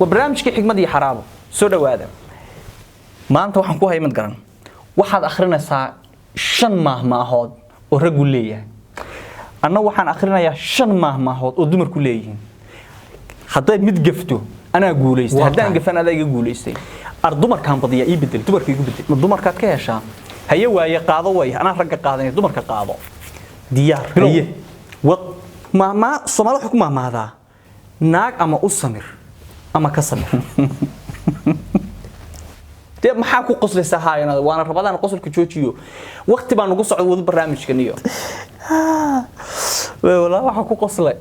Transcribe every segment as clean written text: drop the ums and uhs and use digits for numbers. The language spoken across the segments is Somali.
Waa barnaamijkii Xigmad iyo Xaraabo. Soo dhawaada. Maanta waxaan ku haya mid garan. Waxaad akhrinaysaa shan maahmaahood oo raggu leeyahay, anna waxaan akhrinayaa shan maahmaahood oo dumarku leeyihiin. Haddaad mid gafto, anaa guulaystay. Waa haddaan tahay. Gafan, adaa iga guulaystay. Ar dumarkaan badiya, ii bedel dumarka, igu bedel. Ma dumarkaad ka heshaa? Haye, waaye, qaado way. Anaa ragga qaadanaya, dumarka qaado. Diyaar. Bilow. Haye. Wad maahmaa. Soomaali waxay ku maahmaahdaa: naag ama u samir ama ka samir. Dee maxaa ku qoslaysaa? Haayana waana rabadaan, qosolka joojiyo. Waqti baa nagu socda, wada barnaamijkan iyo walaa waxaa ku qoslay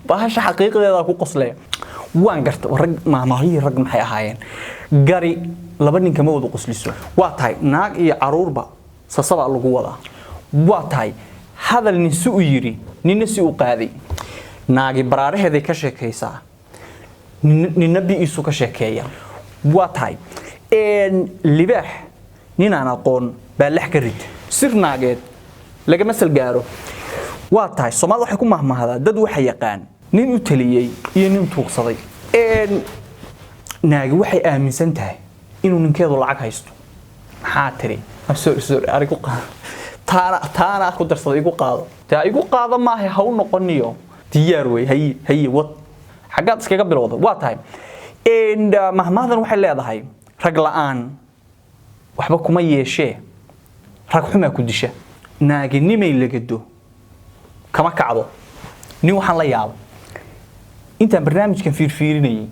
bahasha xaqiiqdeeda ku qoslay. Waan garta rag maahmaahihii rag maxay ahaayeen? Gari laba nin kama wada qosliso. Waa tahay, naag iyo caruurba sasabaa lagu wadaa. Waa tahay, hadal nin si u yiri, ninna si u qaaday. Naagi baraaraheeday ka sheekaysaa, ninna bi'iisu ka sheekeeya. Waa tahay, libaax ninaan aqoon baa lex ka rid. Sir naageed lagama salgaaro. Waa tahay, Soomaalida waxay ku mahmahdaa: dad waxa yaqaan nin u taliyey iyo nin tuugsaday. Naagi waxay aaminsan tahay inuu ninkeedu lacag haysto. Maxaa tiri? I'm sorry, sorry, arigu qaado. Taana taana ku darsada, igu qaado. Taa igu qaado maaha, ha u noqoniyo. Diyaar wey. Haye, haye, wad. Xaggaad iskaga bilowda? Waa tahay, mahmahdan waxay leedahay: rag la'aan waxba kuma yeeshee, rag xumaa ku disha. Naaginimay lagado kama kacdo. Nin waxaan la yaabay intaan barnaamijkan fiirfiirinayay,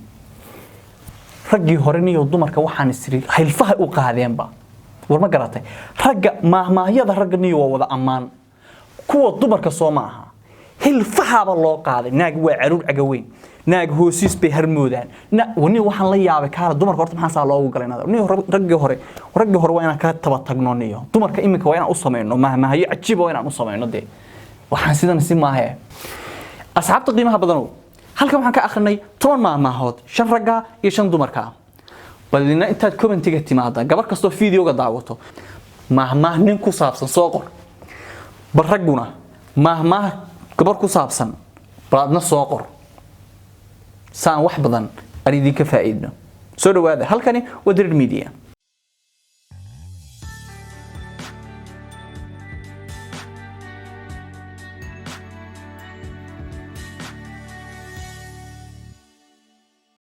raggii hore niyo dumarka waxaan isiri hilfaha u qaadeenba. War ma garatay? Ragga maahmaahyada ragga niyo waa wada ammaan, kuwa dumarka soo ma aha, hilfahaaba loo qaaday. Naag waa caruur cagaweyn, naag hoosiis bay harmoodaan. Nin waxaan la yaabay, kaala dumarka horta maxaa saa loogu galay? Nin raggii hore waa inaan ka taba tagno. Niyo dumarka iminka waa inaan u samayno mahmahyo cajiiba, waa inaan u samayno. Dee waxaan sidan si maahe. Asxaabta qiimaha badanow, halkan waxaan ka akhrinay 10 maahmaahood, shan ragga iyo shan dumarka. Balina intaad commentiga timaada, gabar kastoo videoga daawato, maahmaah nin ku saabsan soo qor. Bal ragguna maahmaah gabar ku saabsan bal adna soo qor, saan wax badan aan idinka faa'iidno. Soo dhawaada, halkani waa Dirir Media.